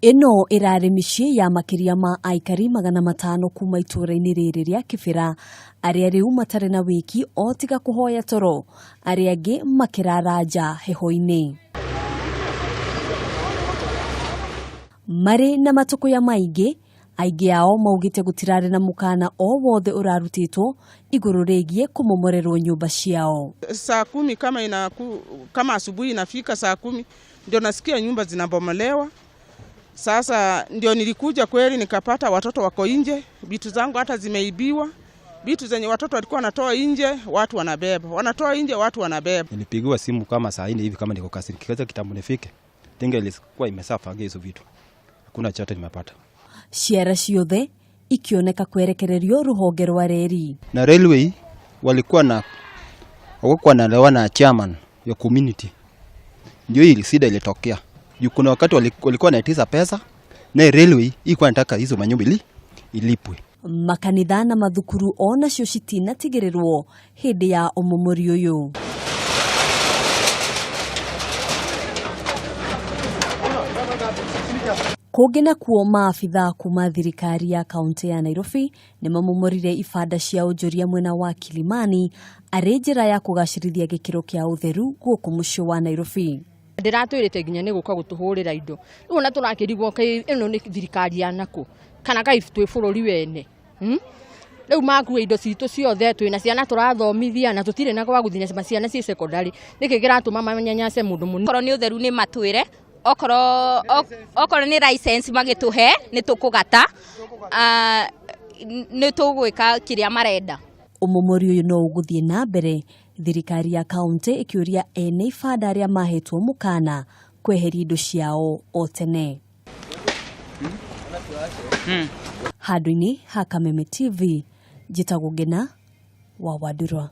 Ĩno ĩrarĩ mĩciĩ ya makĩria ma aikari 500 kuma itũũra-inĩ rĩrĩ rĩa Kĩbĩra arĩa rĩu matarĩ na wĩki o tiga kũhoya toro, arĩa angĩ makĩrara nja heho-inĩ. Marĩ na matũkũya maingĩ, aingĩ ao maugĩte gũtirarĩ na mũkana o wothe ũrarutĩtwo igũrũ rĩgiĩ kũmomorerwo nyũmba ciao. Saa 10 kama asubuhi inafika saa 10 ndio nasikia nyumba zinabomolewa. Sasa ndio nilikuja kweli nikapata watoto wako nje, vitu zangu hata zimeibiwa. Vitu zenye watoto walikuwa wanatoa nje, watu wanabeba. Wanatoa nje, watu wanabeba. Nilipigiwa simu kama saa 4 hivi kama niko kazini. Kikaza kitambo nifike. Tinga ilikuwa imesafagia hizo vitu. Hakuna chochote nimepata. Ciara ciothe ikioneka kwerekererio ruhonge rwa reri. Na railway walikuwa na hawakuwa wanaelewana na chairman ya community. Ndio hii shida ilitokea. Juu kuna wakati walikuwa wanaitisha pesa na railway ilikuwa inataka hizo manyumba ilipwe. Makanitha na mathukuru onacio citinatigĩrĩrwo hĩndĩ ya ũmomori ũyũ. Kũngĩ nakuo maabithaa kuma thirikari ya kaunti ya Nairobi nĩmamomorire ibanda cia ũnjũria mwena wa Kilimani arĩ njĩra ya kũgacĩrithia gĩkĩro kĩa ũtheru gũkũ mũciĩ wa Nairobi. Ndĩratwĩrĩte nginya nĩ gũka gũtũhũrĩra indo. Rĩu ona tũrakĩrigwo kaĩ ĩno nĩ thirikari ya nakũ kana kaĩ twĩ bũrũri wene. Rĩu makua indo citũ ciothe, twĩna ciana tũrathomithia na tũtirĩ na gwa gũthiĩ na ciana ciĩ secondary. Nĩkĩ kĩratũma manyanyase mũndũ mũnini? Okorwo nĩ ũtheru nĩ matwĩre, okorwo nĩ license magĩtũhe nĩ tũkũgata, nĩ tũgwĩka kĩrĩa marenda. Ũmomori ũyũ no ũgũthiĩ na mbere, thirikari ya kaunti ĩkĩũria ene ibanda arĩa mahetwo mũkana kweheria indo ciao o tene. Handũ-inĩ ha Kameme TV, njĩtagwo Ngena wa Wandurwa.